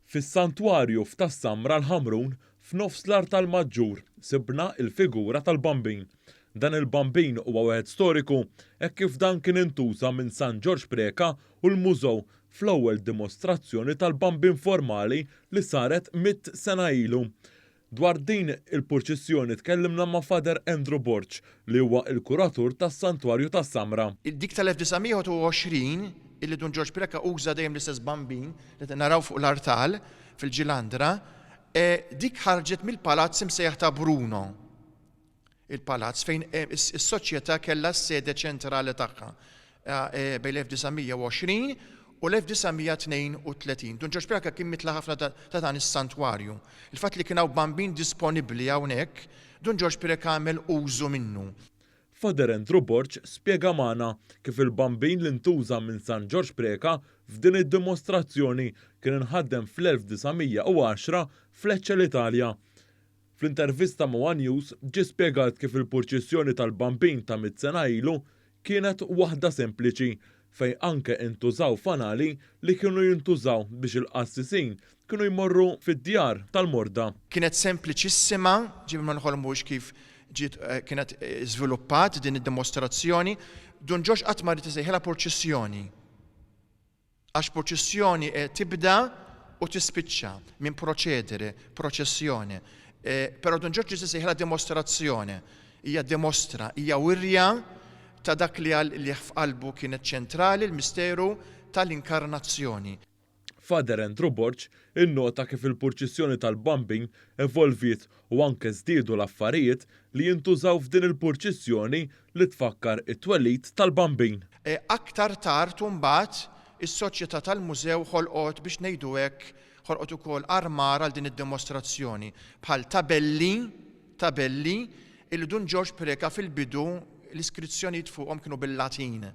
Fis-Santwarju f'Tas-Samra l-Ħamrun, f'nofs l-artal maġġur, sibna l-figura tal-Bambin. Dan il-Bambin huwa wieħed storiku hekk kif dan kien intuża minn San Ġorġ Preca u l-Mużew fl-ewwel dimostrazzjoni tal-Bambin formali li saret mitt sena ilu. Dwar din il-purċissjoni tkellimna ma' Father Andrew Borg li huwa l-kuratur tas-Santwarju tas-Samra. Dik tal-1921 illi Dun Ġorġ Preca uża dejjem l-istess bambin li qed naraw fuq l-artal fil-Ġilandra, dik ħarġet mill-palazz imsejjaħ ta' Bruno. Il-palazz fejn is-soċjetà kellha s-sede ċentrali tagħha bejn l-1920 u l-1932. Dun Ġorġ Preca kien mitla ħafna ta' dan is-santwarju. Il-fatt li kien hawn bambin disponibbli hawnhekk, Dun Ġorġ Preca għamel użu minnu. Father Andrew Borg spjega magħna kif il-bambin li ntuża minn San Ġorġ Preca f'din id-dimostrazzjoni kien inħaddem fl-1910 f'Lecce l-Italja. Fl-intervista ma' one News ġie spjegat kif il-purċissjoni tal-Bambin ta' mitt sena ilu kienet waħda sempliċi fejn anke intużaw fanali li kienu jintużaw biex il-qassisin kienu jmorru fid-djar tal-morda. Kienet sempliċissima, ġifieri ma nħolmux kif ġiet kienet żviluppat din id-dimostrazzjoni. Dun Ġorġ qatt ma ried isejħilha purċissjoni. Għax purċissjoni tibda u tispiċċa minn procedere, processione. Però Dun Ġorġ ried isejħilha dimostrazzjone. Hija dimostra, hija wirja ta' dak li għalih f'qalbu kienet ċentrali l-misteru tal-inkarnazzjoni. Father Andrew Borg innota kif il-purċissjoni tal-Bambin evolviet u anke żdiedu l-affarijiet li jintużaw f'din il-purċissjoni li tfakkar it-twelid tal-Bambin. Aktar tard imbagħad is-Soċjetà tal-Mużew ħolqot, biex ngħidu hekk, ħolqot ukoll armar għal din id-dimostrazzjoni, bħal tabelli, tabelli, illi Dun Ġorġ Preca fil-bidu l-iskrizzjonijiet fuqhom kienu bil-Latin.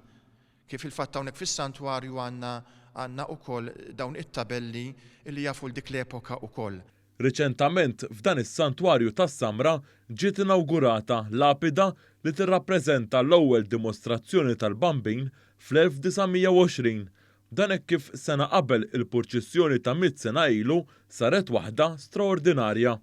Kif fil-fatt hawnhekk fis-santwarju għandna għandna ukoll dawn it-tabelli li jafu 'l dik l-epoka ukoll. Riċentament f'dan is-santwarju tas-Samra ġiet inawgurata lapida li tirrappreżenta l-ewwel dimostrazzjoni tal-Bambin fl-1920. Dan hekk kif sena qabel il-purċissjoni ta' mitt sena ilu saret waħda straordinarja.